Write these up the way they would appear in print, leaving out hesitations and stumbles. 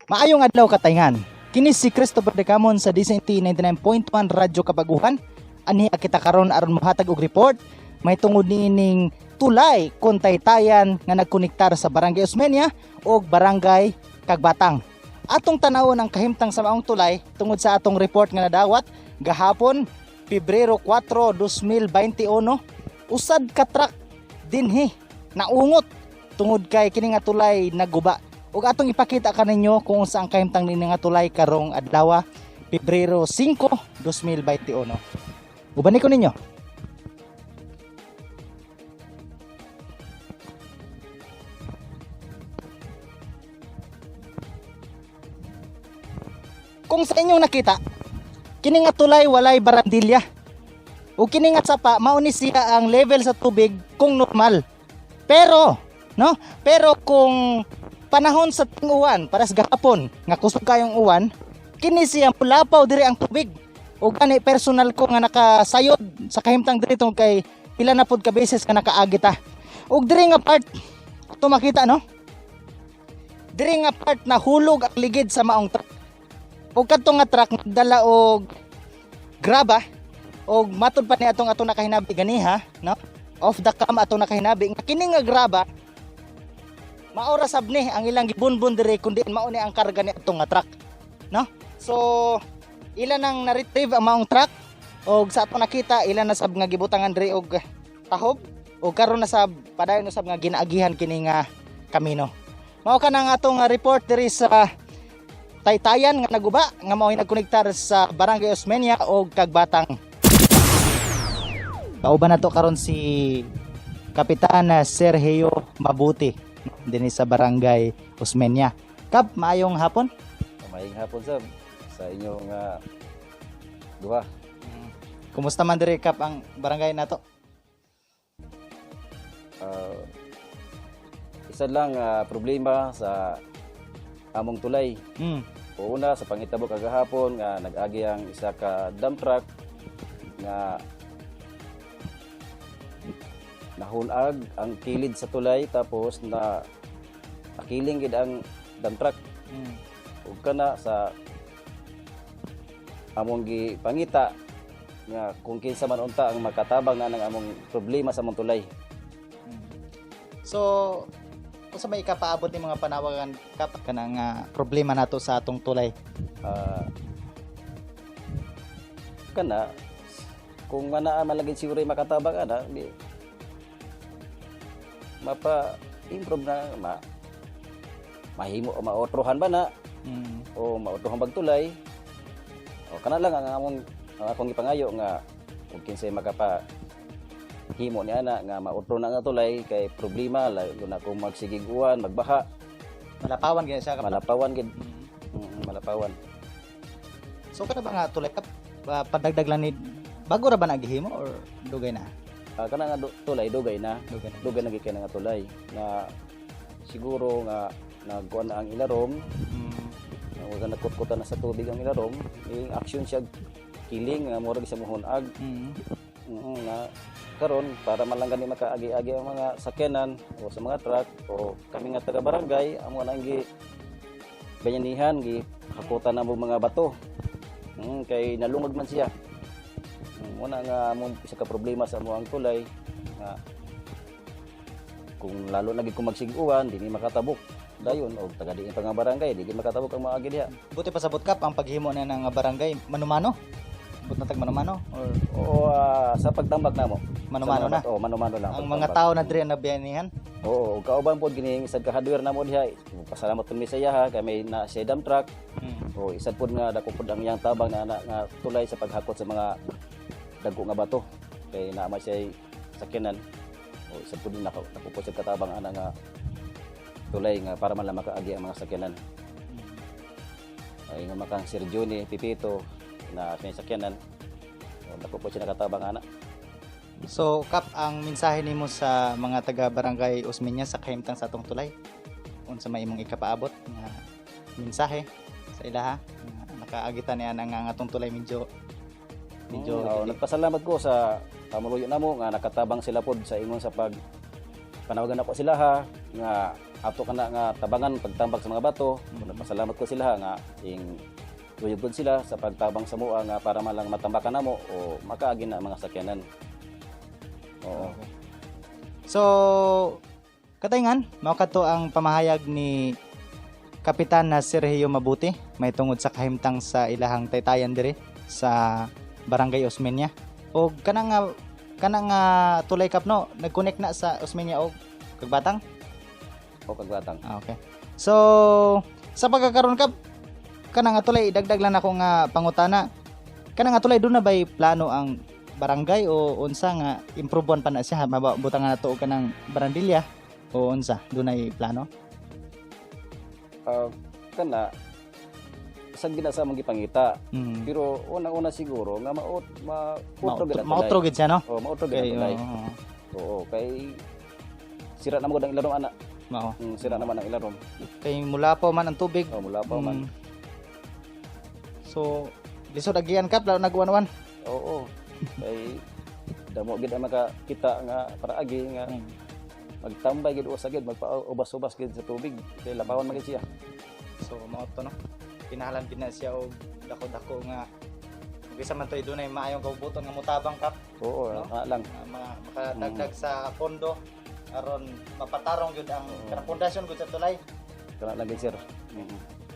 Maayong adlaw, katayngan. Kini si Christopher De Camon sa DCNT 99.1 Radyo Kabaguhan. Anhi kita karon aron mohatag og report may tungod niining tulay kon Taytayan nga nagkonektar sa Barangay Osmeña ug Barangay Kagbatang. Atong tanawon ang kahimtang sa maong tulay tungod sa atong report nga nadawat gahapon, Pebrero 4, 2021. Usad ka truck dinhi naungot tungod kay kini nga tulay naguba. Ug atong ipakita kaninyo kung unsa ang kahimtang nini nga tulay karong adlaw, Pebrero 5, 2021. Ubani ko ninyo. Kung sa inyong nakita, kini nga tulay walay barandilya. Ug kini nga sapa, mao ni siya ang level sa tubig kung normal. Pero, no? Pero kung panahon sa ting-uwan, para sa gahapon, nga kusog kayong uwan, kini siya mulapaw diri ang tubig. O gani personal ko nga nakasayod sa kahimtang diri tungod kay pila na pud ka beses nga nakaagi ta. Ug diri nga part, ato makita, no? Diri nga part na hulog ang ligid sa maong truck. Ug kadto nga truck nagdala og graba, og matud pa ni atong atong nakahinabi ganiha, no? Off the cam atong nakahinabi nga kini nga graba maora sab ni ang ilang gibunbon diri, kundi mao ni ang karga ni atong nga truck, no? So ila nang na-retrieve ang maong truck, og sa atong nakita ila na sab nga gibutangan diri og tahob, og karon na sab padayon na sab nga ginaagihan kini nga kamino. Mao ka nang atong report diri sa Taytayan nga naguba nga mao'y nagkonektar sa Barangay Osmeña og Kagbatang. Kauban nato karon si Kapitan Sergio Mabuti dinhi sa Barangay Osmeña. Kap, maayong hapon. Maayong hapon sab sa inyong duha. Kumusta man diri, Kap, ang barangay nato? Isa lang problema sa among tulay. Una sa pangitabo kagahapon nga nag-agi ang isa ka dump truck nga nahunag ang kilid sa tulay, tapos na nakiling gid ang dump truck. Ug kana sa among gipangita nga kung kinsa man unta ang makatabang na ng among problema sa among tulay. So, unsa may ikapaabot ni mga panawagan, Kap, kanang problema nato sa atong tulay? Kana kung manaa man lagi siguro makatabang ana di mapa improve na mahimo o maotrohan ba na o maotrohan bag tulay o kana lang ang among ang akong ipangayo nga kung kinsay makapa himo ni ana nga maotro na nga tulay kay problema lalo na kung magsigig uwan, magbaha. Malapawan gyud siya, Kap. Malapawan gid. Malapawan. So kana ba nga tulay, Kap, padagdag lang ni, bago ra ba nagihimo or dugay na? Kana nga tulay dugay na. Dugay na. Dugay na gid kay nga tulay na siguro nga nagkuan na ang ilarom, nga nagkutkutan na sa tubig ang ilarom, ing action siya kiling nga murag sa muhunag. Nga karon para man lang gani makaagi-agi ang mga sakyanan o sa mga truck o kami nga taga barangay amo nang gi bayanihan gi hakutan na mo mga bato. Kay nalungag man siya. Muna nga among isa ka problema sa among tulay nga kung lalo na gid kung magsigoan di ni makatabok dayon og taga diin pa nga barangay di gid makatabok ang mga agi diha. Buti pasabot, Kap, ang paghimo na ng barangay manumano. But natag manumano or Oo, sa pagtambak namo. Manumano sa mga na. Oo, manumano lang. Ang mga pagtambak. tao na diri na bayanihan. Oo, kauban pod gini isad ka hardware namo diha. Pasalamat pud mi sa iya ha kay may na siya dump truck. O isad pod nga dako pod ang iyang tabang na, na nga tulay sa paghakot sa mga dagko nga bato kay naa man siya sakyanan. O isad pod nako dako pod siya katabang ana nga tulay nga para man lang makaagi ang mga sakyanan. Ay nga makang Sir Johnny Pipito na may sakyanan. O, dako pod siya nakatabang ana. So, Kap, ang mensahe nimo sa mga taga Barangay Osmeña sa kahimtang sa atong tulay? Unsa may imong ikapaabot nga mensahe sa ilaha nga nakaagitan niya nga ang atong tulay medyo medyo Oo, nagpasalamat ko sa pamuluyo namo nga nakatabang sila pod sa ingon sa pag panawagan ako sila ha nga Ato kana nga tabangan pagtambak sa mga bato. Nagpasalamat ko sila nga ing tuyog gud sila sa pagtabang sa mua nga para man lang matambakan namo o makaagi na ang mga sakyanan. Oo. So, katayngan, mao kadto ang pamahayag ni Kapitan na Sergio Mabuti may tungod sa kahimtang sa ilahang taytayan dire sa Barangay Osmeña. O kanang nga tulay, Kap, no, nag-connect na sa Osmeña og Kagbatang. O Kagbatang. Ah, okay. So, sa pagkakaroon, Kap, kanang nga tulay, dagdag lang ako nga pangutana. Kanang nga tulay, duna ba'y plano ang barangay o unsa nga improvean pa na siya, mabutangan na to og kanang barandilya o unsa, dunay plano? Ah, kana sa gina sa among gipangita. Pero una-una siguro nga maut mautro gid ang tulay. Mautro gid siya, no? Oh, mautro gid ang Okay, tulay. oo. Oo, kay sira na mo gud ang ilarom ana. Mao. Sira naman ang ilarom. Kay mula pa man ang tubig. Oh, mula pa man. So, lisod agian, Kap, lalo nagwan-wan. Oo. Kay damo gid ang makakita nga para agi nga magtambay gid usa gid, magpaubas-ubas gid sa tubig kay labawan man gid siya. So mao to, no. Kinahanglan gid na siya og dako-dako nga bisa man to dunay maayong kaubuton nga motabang, Kap. Oo, No? nga lang. Nga mga makadagdag sa pondo aron mapatarong gyud ang kanang pundasyon gud sa tulay. Kana lang gid, sir.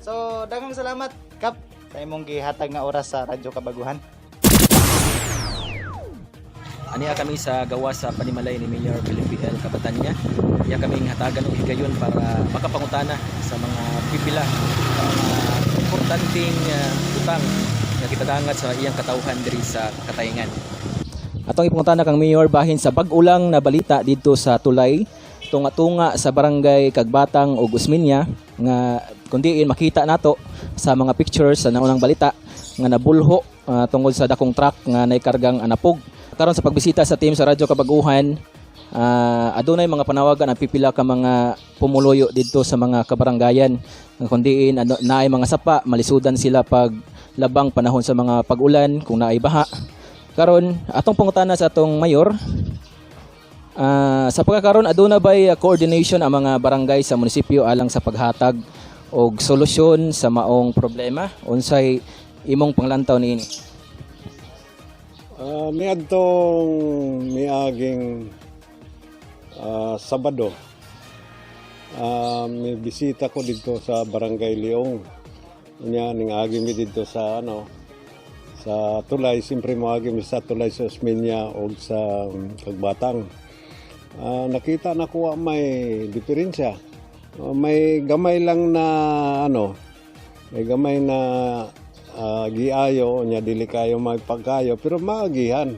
So daghang salamat, Kap, sa imong gihatag nga oras sa Radyo Kabaguhan. Aniya kami sa gawas sa panimalay ni Mayor Felipe L. Cabatanya. Iya kaming hatagan og higayon para makapangutana sa mga pipila sa mga importanteng butang nga gitadangat sa iyang katawhan diri sa Cataingan. Atong ipangutana kang Mayor bahin sa bag-o lang na balita didto sa tulay tunga-tunga sa barangay Kagbatang ug Osmeña nga kundiin makita nato sa mga pictures sa naunang balita nga nabulho tungod sa dakong truck nga naikargang anapog. Karon sa pagbisita sa team sa Radyo Kabaguhan, adunay mga panawagan ang pipila ka mga pumuluyo didto sa mga kabaranggayan nga kundiin ano, naay mga sapa, malisudan sila pag labang panahon sa mga pag-ulan kung naay baha. Karon atong pangutana sa atong mayor, sa pagkakaroon, aduna bay coordination ang mga barangay sa munisipyo alang sa paghatag og solusyon sa maong problema? Unsay imong panglantaw niini? Niadtong miaging Sabado, may bisita ko dito sa Barangay Leong. Unya ning agi mi dito sa ano sa tulay, siyempre moagi mi sa tulay sa Osmeña o sa Kagbatang. Nakita na ko may diferensya. May gamay lang na ano, may gamay na giayo nya dili kayo magpagkayo pero maagihan.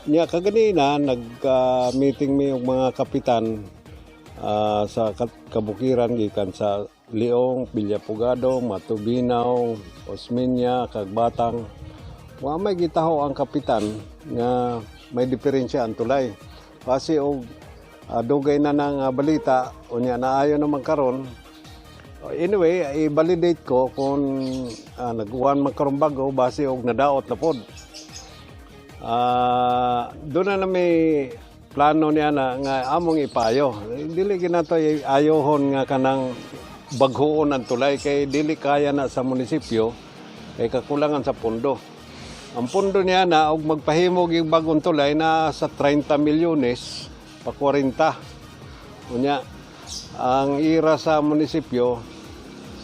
Nya kaganina nag-meeting mi og mga kapitan sa kabukiran gikan sa Liong, Villapugado, Matubinaw, Osmeña, Kagbatang. Wa may gitaho ang kapitan nga may diferensya ang tulay. Kasi og dugay na nang balita unya naayo naman karon. Anyway, i-validate ko kung nag-uwan man karon bago base og nadaot na pod. Doon na may plano niya na nga among ipayo. Dili ginato ayohon nga kanang baghoon ang tulay kay dili kaya na sa munisipyo kay kakulangan sa pondo. Ang pondo niya na og magpahimog yung bagong tulay na sa 30 milyones pa 40. Unya, ang ira sa munisipyo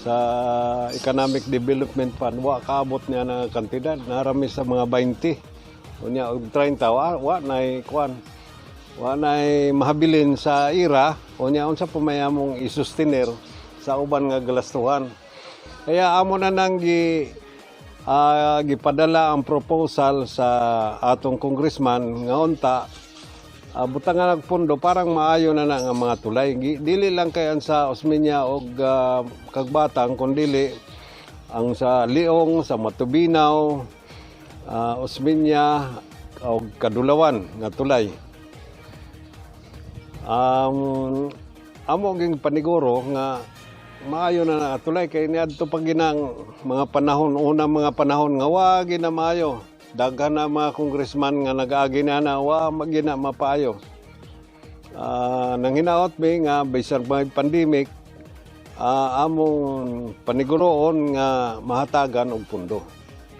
sa Economic Development Fund wa kaabot niya na kantidad, narami sa mga 20, unya og 30 wa nay kuan, wa nay mahabilin sa ira. Unya unsa pa may among isustenir sa uban nga galastuhan? Kaya amo na nang gipadala ang proposal sa atong congressman nga unta butangan og pondo parang maayo na na ang mga tulay. Dili lang kay ang sa Osmeña og Kagbatang kundili ang sa Liong, sa Matubinaw, Osmeña og Kadulawan nga tulay. Amo ging paniguro nga maayo na na tulay kay niadto pa ginang mga panahon, unang mga panahon nga wa gina maayo. Daghan na mga congressman nga nag-agi na na wa magina mapaayo. Nang hinaot mi nga bisan may pandemic, among paniguroon nga mahatagan og pundo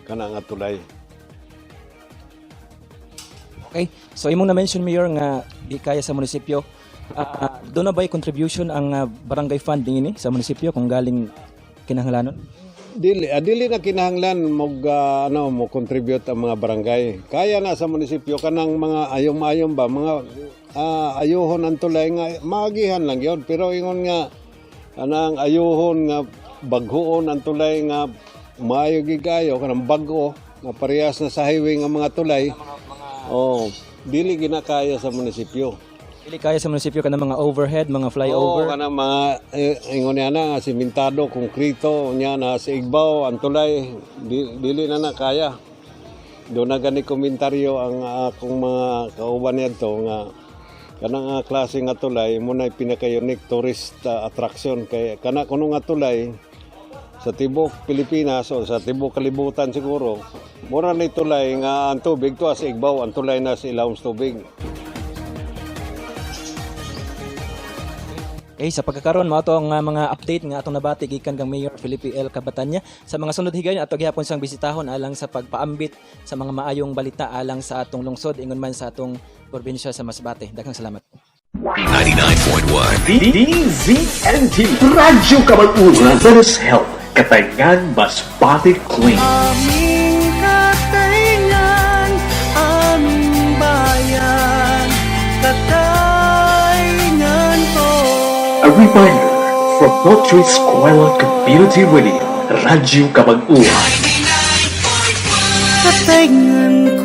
kana nga tulay. Okay. So imong na-mention, Mayor, nga di kaya sa munisipyo. Duna ba'y contribution ang barangay fund ini sa munisipyo kung galing kinahanglanon? Dili na kinahanglan mo ano, mo contribute ang mga barangay. Kaya na sa munisipyo kanang mga ayom-ayom ba, mga ayuhon ang tulay nga maagihan lang yon, pero ingon nga anang ayuhon nga baghuon ang tulay nga maayo gid kayo, kanang bag-o nga parehas na sa highway nga mga tulay. Oh, dili ginakaya sa munisipyo. Dili kaya sa munisipyo kanang mga overhead, mga Oo, flyover. Kanang mga ingon niya na nga simentado, konkrito, niya na sa igbaw ang tulay, dili na na kaya. Duna na gani komentaryo ang akong mga kauban niadto nga kanang klase nga tulay mao na pinaka-unique tourist attraction, kay kana kuno nga tulay sa tibok Pilipinas o sa tibok kalibutan siguro mura ni tulay nga ang tubig tuwa sa igbaw, ang tulay na sa ilawom sa tubig. Okay, sa pagkakaroon mao to ang mga update nga atong nabati gikan kang Mayor Felipe L. Cabatanya. Sa mga sunod higayon, ato gihapon siyang bisitahon alang sa pagpaambit sa mga maayong balita alang sa atong lungsod ingon man sa atong probinsya sa Masbate. Daghang salamat. 99.1. DZNT Radyo Kabag-uhan. Let us help Catayngan Masbate Clean. Aming Catayngan, aming bayan, Catayngan ko. A reminder from Notre Escuela Community Radio, Radyo Kabag-uhan. Catayngan.